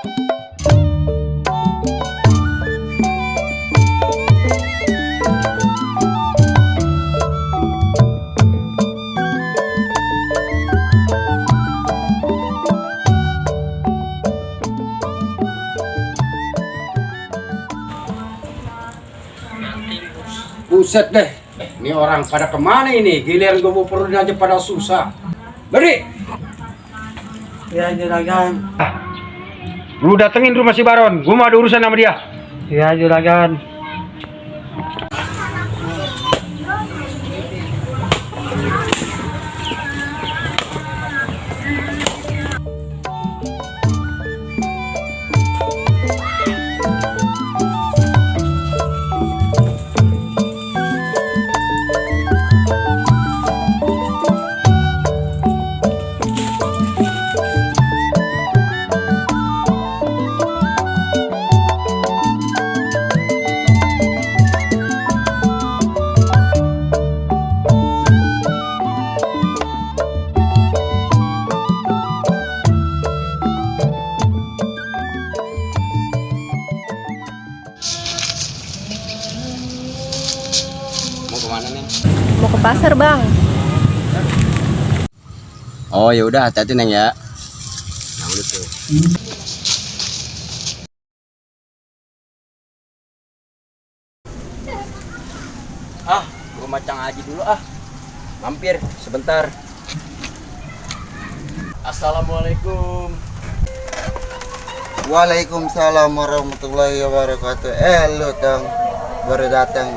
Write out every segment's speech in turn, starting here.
Buset deh, ini orang pada kemana ini? Giliran gue mau perut aja pada susah. Beri. Ya juragan. Lu datengin rumah si Baron, gue mau ada urusan sama dia. Ya juragan. Mau kemana nih? Mau ke pasar, Bang. Oh ya udah, hati-hati Neng ya. Nah, udah tuh. Gua macang aja dulu Mampir sebentar. Assalamualaikum. Waalaikumsalam warahmatullahi wabarakatuh. Lu Tong baru datang.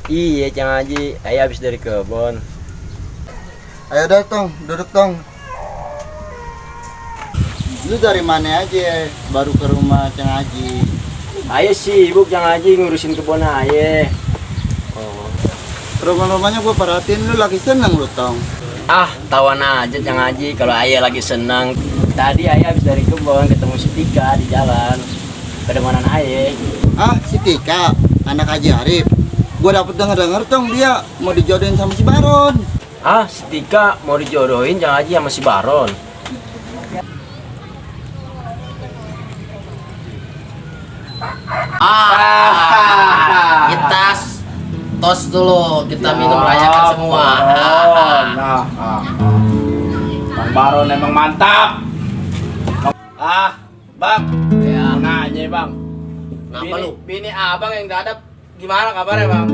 Iya, Cang Haji. Ayah habis dari kebon. Ayo dah Tong, duduk Tong. Lu dari mana aja baru ke rumah Cang Haji? Ayah sibuk Cang Haji ngurusin kebun ayah. Oh. Rumah-rumahnya gua perhatiin lu lagi seneng lu Tong. Tawan aja Cang Haji kalau ayah lagi senang. Tadi ayah habis dari kebun ketemu si Tika di jalan. Kedemanan ayah. Si Tika, anak Haji Arif. Gua dapet denger Tong dia mau dijodohin sama si Baron. Si Tika mau dijodohin Cang Haji sama si Baron. Kita tos dulu, kita minum rayakan semua. Bang Baron emang mantap. Bang, Ya, nanya Bang. kenapa lu? Bini abang yang dadap gimana kabarnya Bang?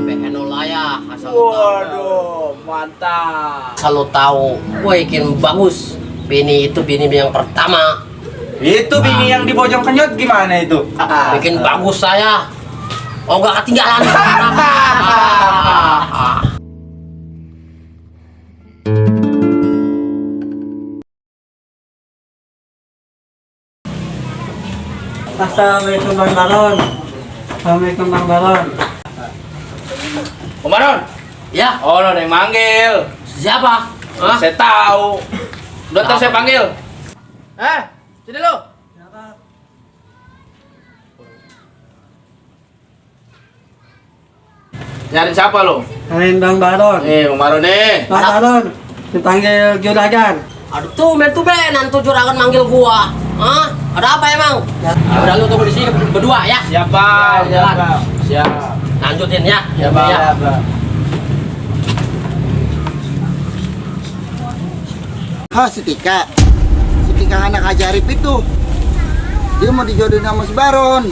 Pehenolaya, asal lu tahu. Waduh, mantap. Asal lu tahu, gue bikin bagus. Bini itu bini yang pertama. Itu bini yang di Bojong Kenyot gimana itu? Bikin bagus saya. Oh, gak ketinggalan. Assalamualaikum Bang Baron. Assalamualaikum Bang Baron. Om Baron. Ya, Oh, lo yang manggil. siapa? Saya tahu. Udah tahu saya panggil. Sini lo. Nyari siapa lo? Kalian Bang Baron. Bang Baron nih. Bang Baron dipanggil juragan. Aduh, tuh juragan manggil gua. Ada apa emang? Ya udah lu tunggu di sini berdua ya. Siapa? Jalan. Siap. Lanjutin ya. Siapa? Si Tika. Si Tika anak Haji Arif itu. Dia mau dijodohin sama si Baron.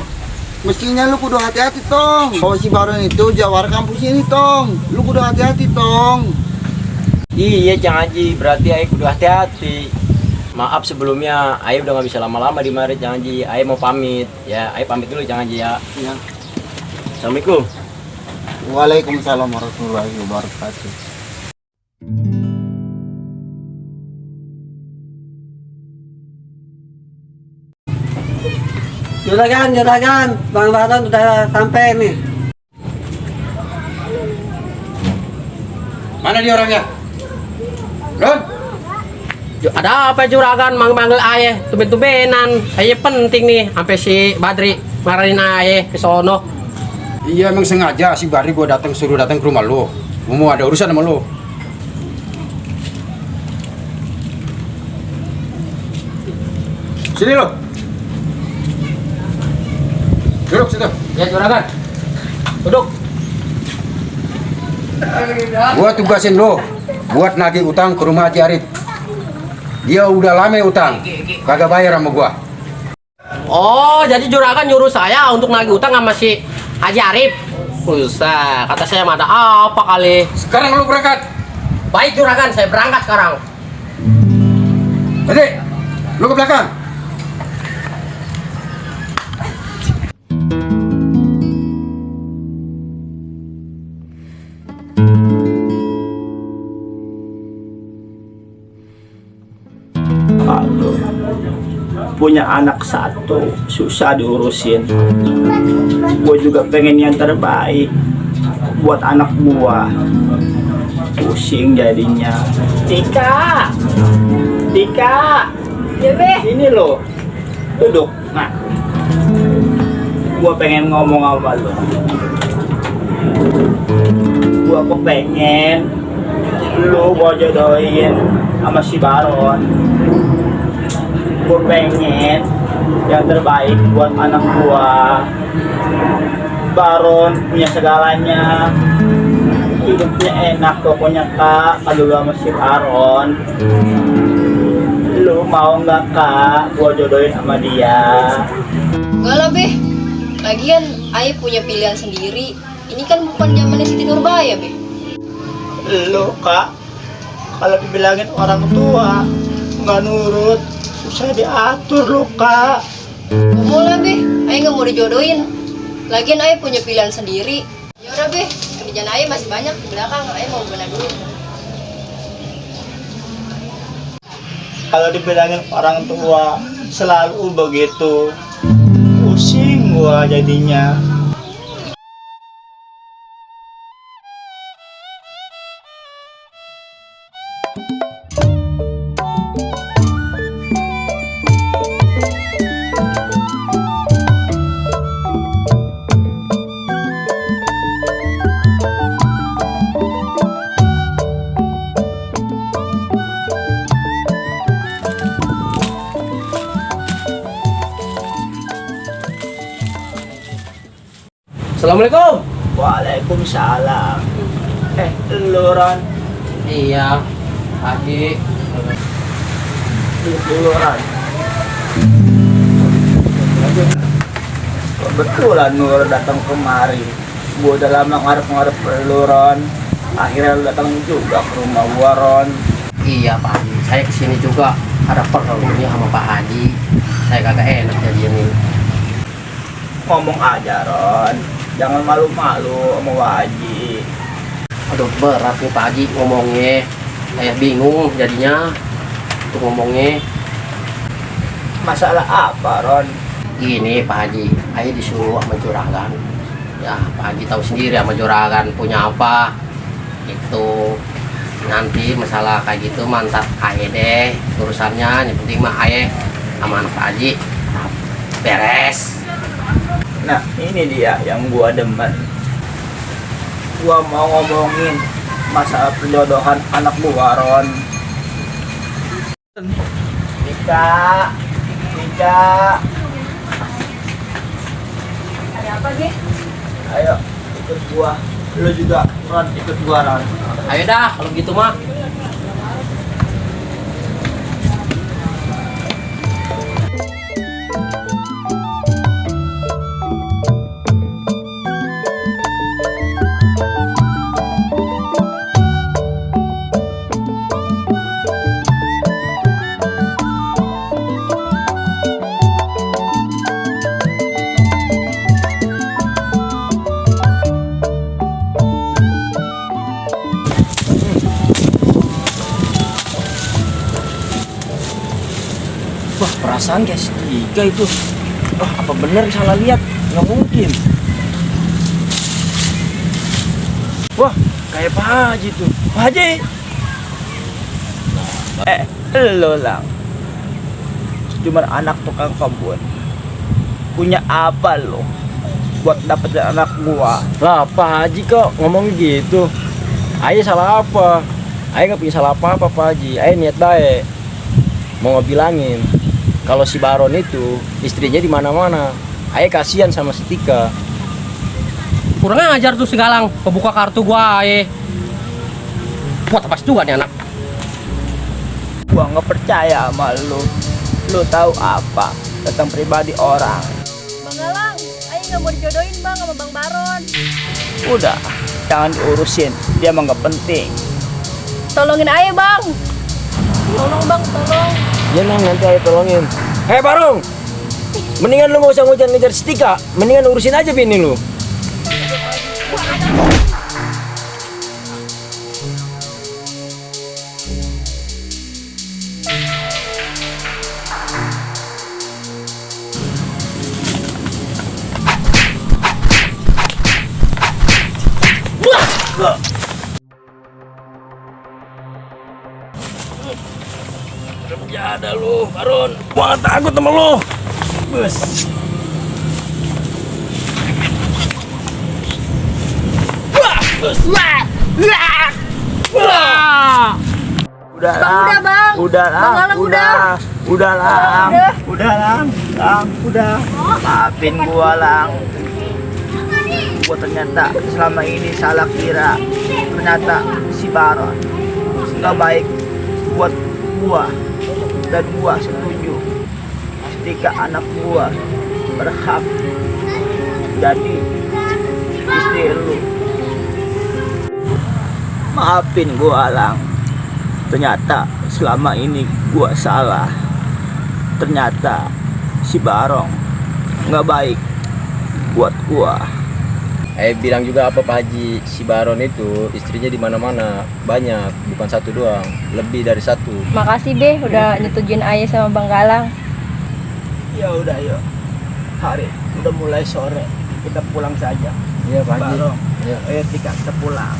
Mestinya lu kudu hati-hati Tong. Kalau si Baron itu jawara kampus ini Tong. Lu kudu hati-hati Tong. Iya Cang Haji, berarti ayah kudu hati-hati. Maaf sebelumnya, ayah udah gak bisa lama-lama di mari Cang Haji. Ayah mau pamit, ya. Ayah pamit dulu Cang Haji ya. Ya. Assalamualaikum. Waalaikumsalam warahmatullahi wabarakatuh. Juragan, Bang Baron udah sampai nih. Mana dia orangnya? Ron? Ada apa juragan manggil ayah tumben-tumbenan. Ayah penting nih sampai si Badri marahin ayah ke sono. Iya emang sengaja si Bari gua suruh datang ke rumah lo. Mau ada urusan sama lo. Sini lo. Duduk situ. Ya juragan. Duduk. Gua tugasin lo buat nagih utang ke rumah Haji Arif. Dia udah lama utang, kagak bayar sama gua. Oh, jadi juragan nyuruh saya untuk nagih utang sama si Haji Arif. Buset, kata saya mah ada apa kali. Sekarang lu berangkat. Baik juragan, saya berangkat sekarang. Adik, lu ke belakang. Aduh, punya anak satu susah diurusin. Gue juga pengen yang terbaik buat anak gua. Pusing jadinya. Tika, Tika, Ya be, ini lo, duduk. Nah, gua pengen ngomong apa lo. Gua kepengen lu gua jodohin sama si Baron. Gue pengen yang terbaik buat anak gua. Baron punya segalanya, hidupnya enak pokoknya kak. Kalau lu sama si Baron, lu mau nggak kak gua jodohin sama dia? enggak lah be. Lagian Ayah punya pilihan sendiri. Ini kan bukan zamannya Siti Nurbaya be. Lu kak, kalau dibilangin orang tua nggak nurut, susah diatur lu kak. Gak mau lah be, Ayah nggak mau dijodohin. Lagian Ayah punya pilihan sendiri. Ya udah be, kerjaan Ayah masih banyak di belakang. Ayah mau benar dulu. Kalau dibilangin orang tua selalu begitu, pusing gua jadinya. Assalamualaikum. Waalaikumsalam. Lu Ron, Iya, Haji. dulu Ron. Kebetulan Nur datang kemari. Gua udah lama ngarep-ngarep lu Ron. Akhirnya lu datang juga ke rumah gua Ron. Iya Pak Haji, saya kesini juga ada perlunya sama Pak Haji. Saya kagak enak jadi ini. Ngomong aja Ron, jangan malu-malu sama Waji. Aduh berat nih Pak Haji ngomongnya. Saya bingung jadinya untuk ngomongnya. Masalah apa Ron? Gini Pak Haji, Ayah disuruh sama juragan. Ya Pak Haji tahu sendiri sama juragan punya apa. Itu nanti masalah kayak gitu mantap Ayah deh urusannya. Yang penting mah Ayah sama anak Pak Haji beres. Nah ini dia yang gua demen. Gua mau ngomongin masalah perjodohan anak gua Ron. Tika, Tika, Ada apa ge? ayo ikut gua. Lu juga Ron, ikut gua Ron. Ayo dah kalau gitu mah. Wah, perasaan guys, tiga itu. Wah, apa bener salah lihat? Nggak mungkin. Wah, kayak Pak Haji tuh. Pak Haji. Lo lang. Cuma anak tukang kebun. Punya apa lo? Buat dapetin anak gua. Lah, Pak Haji kok ngomong gitu? Ayah salah apa? Ayah nggak punya salah apa-apa Pak Haji. Ayah niat baik. Mau ngebilangin kalau si Baron itu istrinya di mana-mana. Ayah kasihan sama si Tika. Kurang ajar tuh si Galang, kebuka kartu gua Buat apa juga nih anak? Gua nggak percaya sama lu. Lu tahu apa tentang pribadi orang? Bang Galang, Aing nggak mau dijodohin bang sama Bang Baron. Udah, jangan diurusin. Dia mah nggak penting. Tolongin Aing bang. Tolong bang, tolong. Ya nang, nanti ayah tolongin. Barung, mendingan lu gak usah ngejar si Tika, mendingan urusin aja bini lu. Ya ada lu, Baron. Gua gak takut sama lu. Bus. Wah, bus. Wah. Wah. Udah Bang, lang. udah, Bang. Udah lang. Bang Galang, Udah lang. Udah. Udah lang. Lang, udah. Maafin gua lang. Gua ternyata selama ini salah kira. Ternyata si Baron nggak baik buat gua. Dan gua setuju ketika anak gua berhak jadi istri lu. Maafin gua lang. Ternyata selama ini gua salah. Ternyata si Barong nggak baik buat gua. Bilang juga apa Pak Haji, si Baron itu istrinya di mana-mana, banyak, bukan satu doang, lebih dari satu. Makasih deh udah nyetujuin Aing sama Bang Galang. Ya udah yuk. Hari udah mulai sore. Kita pulang saja. Iya Pak Haji. Barong. Iya. Ayo Tika, kita pulang.